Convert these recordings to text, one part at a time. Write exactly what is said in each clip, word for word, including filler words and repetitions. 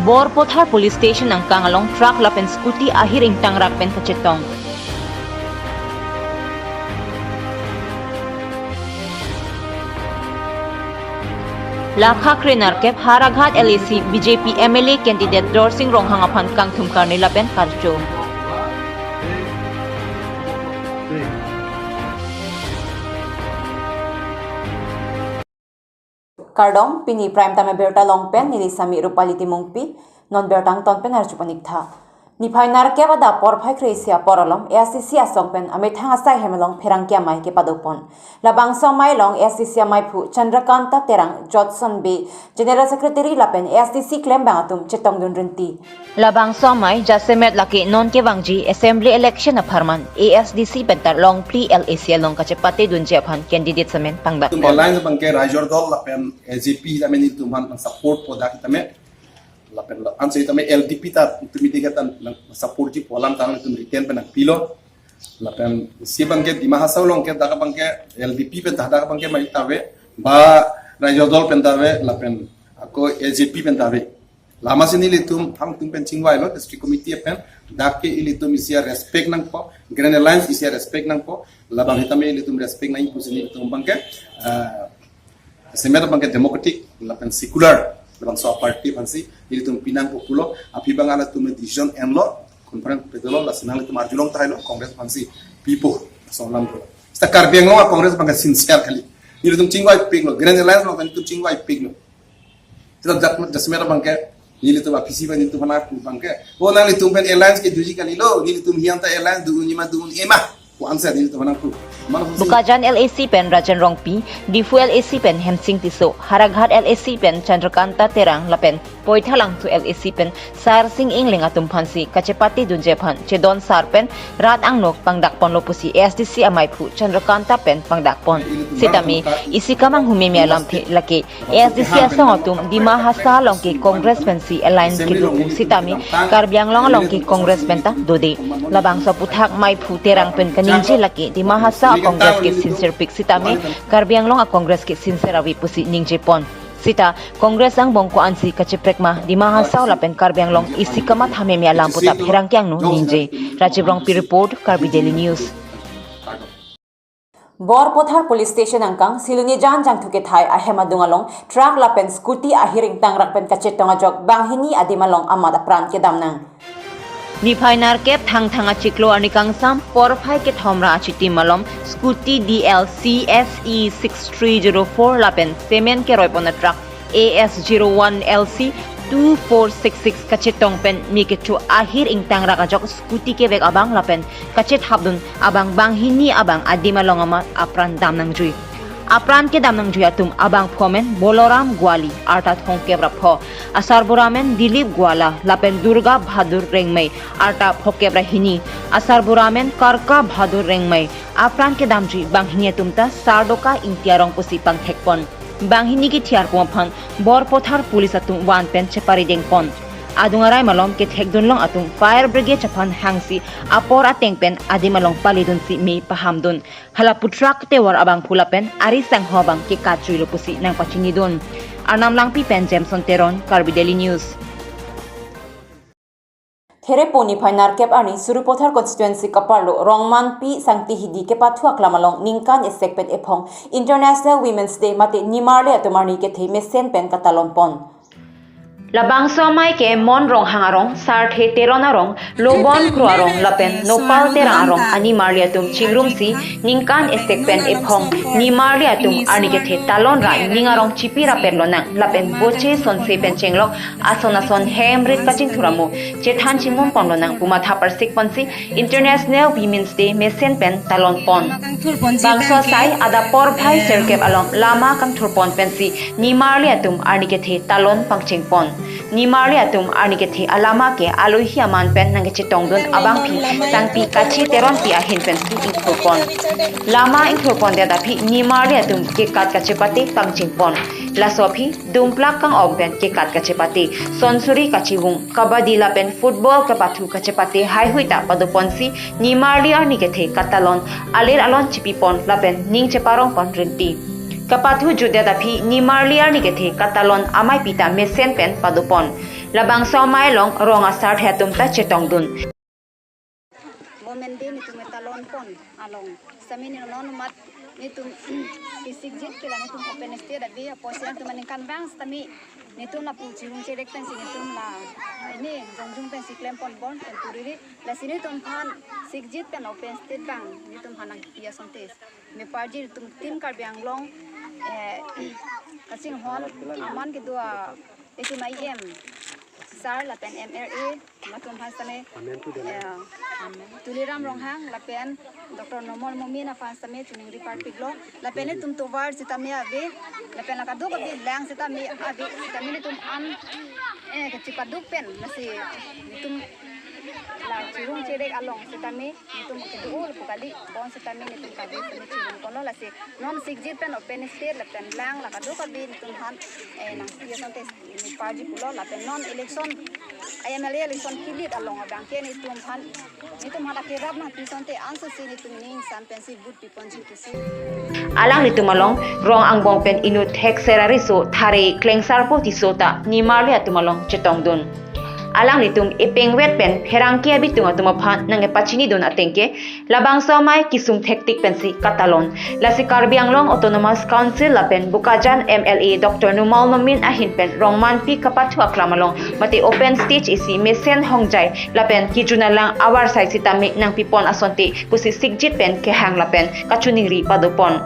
Borpothar Police Station angkang along truck lapen scooty ahir ingtangrak pen kachetong. Lakha kre nerkep Howraghat L A C B J P M L A candidate Dorsing Ronghang aphan kangthum karne lapen karcho. Kardom, pini Prime Time abirta along pen neli Sami Rupali Timungpi, non birta angton pen arju panik tha. Niphai nerkep adap porphai kre-isi apor along A S D C asong pen amethang asai hem along pherangke amei kepadopon. Labangso amei along A S D C ameiphu Chandrakanta Terang, Jotson Bey, General Secretary lapen A S D C klembang atum chetongdun rinti. Labangso amei jasemet lake non kevangji assembly election apharman A S D C pen ta longphli L A C along kachepatedunji aphan candidate amen pangdak. Tum alliance abangke Raijor Dol lapen A J P tame nelitum aphan support po dak tame. Lapen la-, ansi tame L D P ta tum ide ke tan nang support ji pu alam tang tum written pen nangpilo. Lapen isi abangke Dima Hasao along ke dak abangke L D P pen ta dak abangke mai ta ave, ba Raijor Dol pen ta ave, lapen ako A J P pen ta ave. Lama si nelitum hangtum pen chingvailo, district committee pen dak ke ilitum isi a-respect nangpo, Grand Alliance isi a-respect nangpo, labang hetame ilitum respect nangji pusi nelitum abangke, ah, semet abangke democratic lapen secular labangso a-party aphansi nelitum pinangpo pulo, aphi abang halatum decision enlo, conference pedolo, lasi nanglitum arjulong tahai lo, Congress aphansi pipo, so alam pulo. Seta Karbi Anglong a-Congress abangke sincere kali. Nelitum chingvaipiklo, Grand Alliance along nelitum chingvaipiklo. Seta jak-, jasemet abangke, nelitum a-P C pen nelitum aphan aku abangke, o nanglitum pen alliance kedoji kalilo, nelitum hiang ta alliance do-un-e ma do-un-e ma pu ansi nelitum aphan aku. Mano si Bokajan L A C pen Rajen Rongpi, Diphu L A C pen Hemsing Tisso, Howraghat L A C pen Chandrakanta Terang lapen Poithalangthu L A C pen Sarsing Engleng atum aphansi kachepatedunji aphan chedon sar pen rat angno pangdakponlo pusi A S D C ameiphu Chandrakanta pen pangdakpon. Sitame isi kamanghu meme alamthe lake A S D C asong atum Dima Hasao along ke Congress pensi alliance kedo pu sitame Karbi Anglong along ke Congress pen ta dode. Labangso aputhak meiphu Terang pen kaningje lake Dima Hasao a-Congress ke sincere pik sitame Karbi Anglong a-Congress ke sincere ave pusi ningjepon. Seta Congress angbong ko-ansi kacheprek ma Dima Hasao lapen Karbi Anglong isi kamatha meme alam pu ta pherangke angno ningje. Rajiv Rongpi report, Karbi Daily News. Borpothar Police Station angkang Siloni Jan Jangthu Kethai ahem adung along truck lapen scooty ahir ingtangrak pen kachetong ajok banghini adim along amat apran kedam nang. Niphai nerkep Thangthang achiklo arni kangsam porphai kethom ra achitim malom scooty D L C S E six three zero four lapen cement keroipon a-truck A S zero one L C two four six six kachetong pen me kecho ahir ingtangrak ajok scooty kevek abang lapen kachethapdun abang banghini abang adim along amat apran dam nangjui. Apran kedam nangjui atum abangphu amen Boloram Guali, arta thomkep ra pho, asarbura amen Dilip Guala lapen Durga Bahadur Rengmei, arta phokep ra hini, asarbura amen Karka Bahadur Rengmei. Apran kedamjui banghini atum ta Sardoka Ingti arong pusi pangthekpon. Banghini kethiarpo aphan Borpothar Police atum van pen cheparidengpon. Adung arai malom kethekdunlong atum fire brigade aphan hangsi apor ateng pen adim along palidunsi me pahamdun. Hala pu truck tevar abangphu lapen ari sangho abang kekatjuilo pusi nangpachinidun. Arnam Langpi pen Jameson Teron, Karbi Daily News. Therepo niphai nerkep arni Sarupathar constituency kaparlo Rongmanpi Sangti Hidi kepathu aklam along ningkan esek pen ephong International Women's Day mate nimarli atum arni kethe mesen pen katalonpon. Labangso amei ke Mon Ronghang arong, Sarthe Teron arong, Lobon Kro arong lapen Nopal Terang arong animarli atum chingrumsi ningkan esek pen ephong nimarli atum arni kethe talon ra ning arong chipi rapet lonang lapen boche sonse pen chenglok ason ason hem rit kachingthur amo chethan chimum pon lonang pu matha parsikponsi International Women's Day mesen pen talonpon. Bangso asai adap porphai sirkep along lama kangthurpon pensi nimarli atum arni kethe talon pangchengpon. Nimarli atum arni kethe alama ke alohi aman pen nangkechetongdun abangpi Sangpi Kache Teronpi ahin pensi ingthurpon. Lama ingthurpondet aphi nimarli atum kekat kachepate pangchengpon. Laso aphi dumplak kang-om pen kekat kachepate, sonsuri kachevung, kabaddi lapen football kepathu kachepate haihui ta padoponsi nimarli arni kethe katalon alir alon chipipon lapen ning cheparongpon rinti. Kepathu jutdet aphi nimarli arni kethe katalon ameipi ta mesen pen padopon. Labangso amei along rong asarthe atum ta chetongdun. Women Day netum talon pon along sitame neli non mat netum isikjit ke la netum open stage abi apot si nangtum aningkanvang sitame netum lapu chirung cherek pensi netum la ini jongjung pensi klem pon bon pen turiri lasi netum aphan sikjit pen open stage abang netum aphan nangpi asonte. Me parji netum Team Karbi Anglong, eh, kachinghon aman kedo a, netum E M sir lapen M R A, matum aphan sitame, eh, Tuliram Ronghang lapen Doctor Numal Momin aphan sitame chuningri parpiklo. Lapen netum tovar sitame ave, lapen la kadokave lang sitame ave, sitame netum an, eh, kachipaduk pen, lasi netum la chirung cherek along sitame netum kedo-o lapu kali, bon sitame netum kave sitame chirung ponlo lasi non sikjit pen open stage lapen lang la kadokave netum aphan, eh, nangpi asonte parji pulo lapen non election, I M L A election kilit along abang ke netum aphan, netum aphan akerap nangpi asonte ansose netum ning san pensi vote pi ponji pusi. Alanglitum along rong angbong pen inut Thekser ariso Thare Klengsarpo Tisso ta nimarli atum along chetongdun. Alanglitum epengvet pen pherangke abitung atum aphan nangkepachinidun ateng ke labangso amei kesung thektik pensi katalon. Lasi Karbi Anglong Autonomous Council lapen Bokajan M L A Doctor Numal Momin ahin pen rong manpi kapathu aklam along mate open stage isi mesen hongjai lapen kejun alang avarsai sitame nangpipon asonte pusi sikjit pen kehang lapen kachiningri padopon.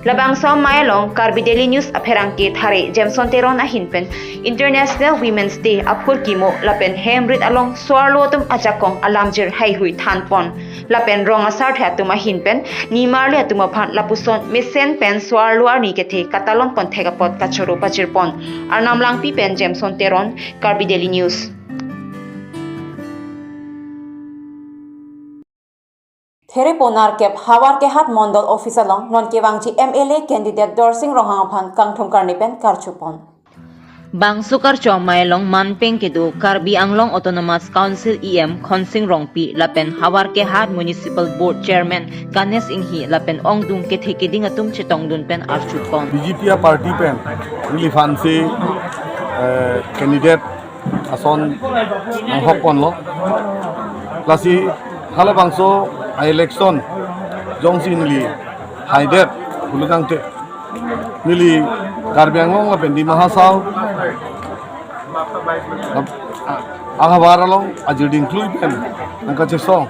Labangso amei along Karbi Daily News apherangke Thare Jameson Teron ahin pen International Women's Day aphurkimo lapen hem rit along so-arlo atum ajakong alamjir haihui thanpon. Lapen rong asarthe atum ahin pen nimarli atum aphan lapuson mesen pen so-arlo arni kethe katalon pon thek apot kachoro pajirpon. Arnam Langpi pen Jameson Teron, Karbi Daily News. Therepo nerkep Howraghat Mondol Office along non kevangji M L A candidate Dorsing Ronghang aphan kangthum karni pen karchupon. Bangso karcho amei along manpeng kedo Karbi Anglong Autonomous Council E M Khonsing Rongpi lapen Howraghat Municipal Board Chairman Ganesh Inghi lapen ongdung kethe keding atum chetongdun pen archupon. B J P a party pen neli aphansi, eh, candidate ason nanghok ponlo. Lasi halabangso a-election jongsi neli haidet pulo tangte neli Karbi Anglong lapen Dima Hasao a-, ahavar along ajir dingklui pen nangkachesong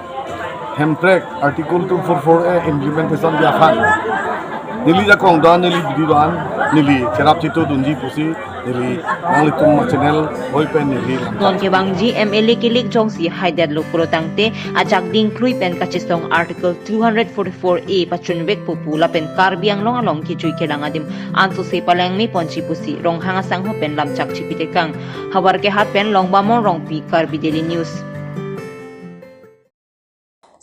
Hemprek Article two four four A implementation dia aphan neli jakong do-an, neli bidi do-an, neli cherap chitudunji pusi neli nanglitum channel hoi pen neli lam. Non kevangji M L A kilik jongsi haidetlo pulo tangte ajak dingklui pen kachesong Article two hundred forty-four A pachunvekpo pu lapen Karbi Anglong along kejui kelang adim ansose palangme ponji pusi Ronghang asangho pen lamchak chipitekang. Howraghat pen Longbamon Rongpi, Karbi Daily News.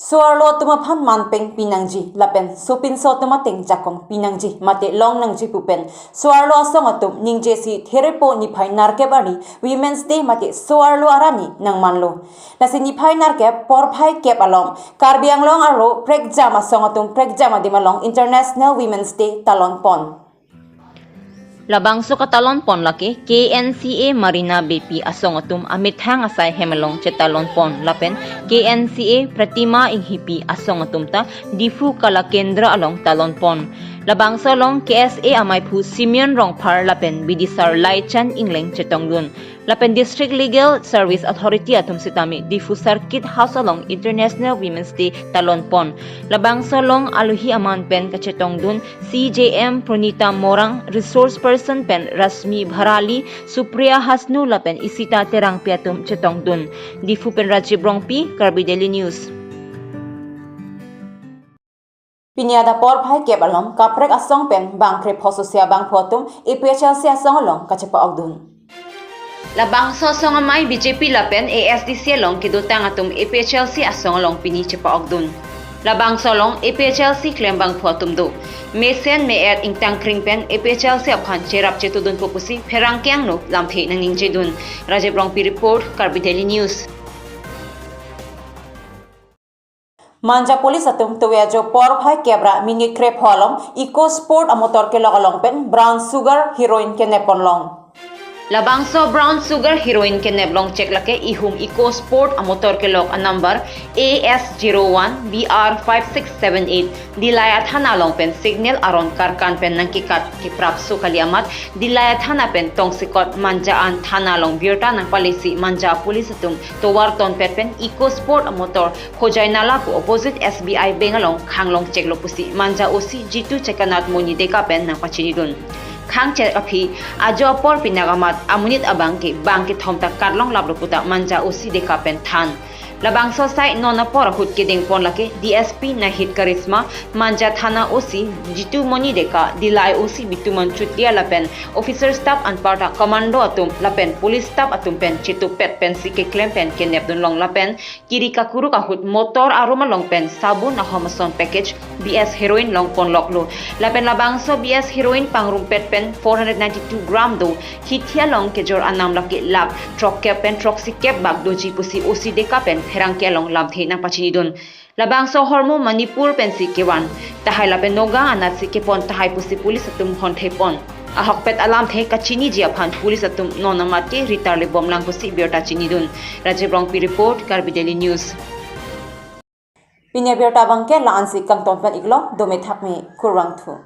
So-arlo atum aphan manpeng pinangji lapen sopinso atum ateng jakong pinangji mate longnangji pu pen so-arlo asong atum ningjesi Therepo niphai nerkep arni Women's Day mate so-arlo arni nangmanlo. Lasi niphai nerkep porphai kep along Karbi Anglong arlo prekjam asong atum prekjam adim along International Women's Day talon pon. Labangso katalon pon lake K N C A Marina Beypi asong atum amethang asai hem along chetalon pon lapen K N C A Pratima Inghipi asong atum ta Diphu Kala Kendra along talon pon. Labangso along K S A amaiphu Simeon Rongphar lapen bidisar Laichand Engleng chetongdun. Lapen District Legal Service Authority atum sitame Diphu Circuit House along International Women's Day talon pon. Labangso along alohi aman pen kachetongdun C J M Pranita Morang, Resource Person pen Rashmi Bharali, Supriya Hasnu lapen Isita Terangpi atum chetongdun. Diphu pen Rajiv Rongpi, Karbi Daily News. Pini adap porphai kep along kaprek asong pen bang krepho sose abangphu atum A P H L C asong along kachepa-okdun. Labangso asong amei B J P lapen A S D C along kedotang atum A P H L C asong along pini chepa-okdun. Labangso along A P H L C klem bangphu atum do. Mesen me-et ingtangkring pen A P H L C aphan cherap chetudunpo pusi pherangke angno lamthe nangningjedun. Rajiv Rongpi report, Karbi Daily News. Manja police atum towe ajo porphai kep ra minit krepho along Eco Sport amotor kelok along pen brown sugar heroin kenep ponlong. Labangso brown sugar heroin kenep longchek lake ihum Eco Sport amotor kelok anumber A S zero one B R five six seven eight Dillai athana along pen signal aron karkan pen nangkekat keprapso kali amat Dillai athana pen tongsekot Manja an thana along birta nangpalesi Manja police atum tovar tonpet pen Eco Sport amotor Khojai Nala pu opposite S B I Bank along khang longcheklo pusi Manja O C Jitu Chekanat Moni Deka pen nangpachinidun. Khang chek aphi ajo apor pinaka amat amonit abang ke bang kethom ta karlong laplo puta Manja O C Deka pen than. Labangso asai non apor ahut kedengpon lake D S P Nahid Karisma, Manja Thana O C Jitu Moni Deka, Dillai O C Bituman Chutlia lapen officer staff anparta commando atum lapen police staff atum pen chetupet pensi keklem pen kenepdun long lapen kiri kakuruk ahut motor arum along pen sabun ahom ason package B S heroin longponloklo. Lapen labangso B S heroin pangrumpet pen four hundred ninety-two gram do. Hithi along kejor anam lake lakh throkkep pen throksikep bak doji pusi O C Deka pen pherangke along lamthe nangpachinidun. Labangso ahormu Manipur pensi kevan. Tahai lapen Nagaon anatsi kepon tahai pusi police atum honthepon. Ahokpet alamthe kachiniji aphan police atum non amat ke ritarlebomlang pusi birta chinidun. Rajib Rongpi report, Karbi Daily News. Pini abirta abangke la-ansi kangton pen iklo, dome thakme, kurvangthu.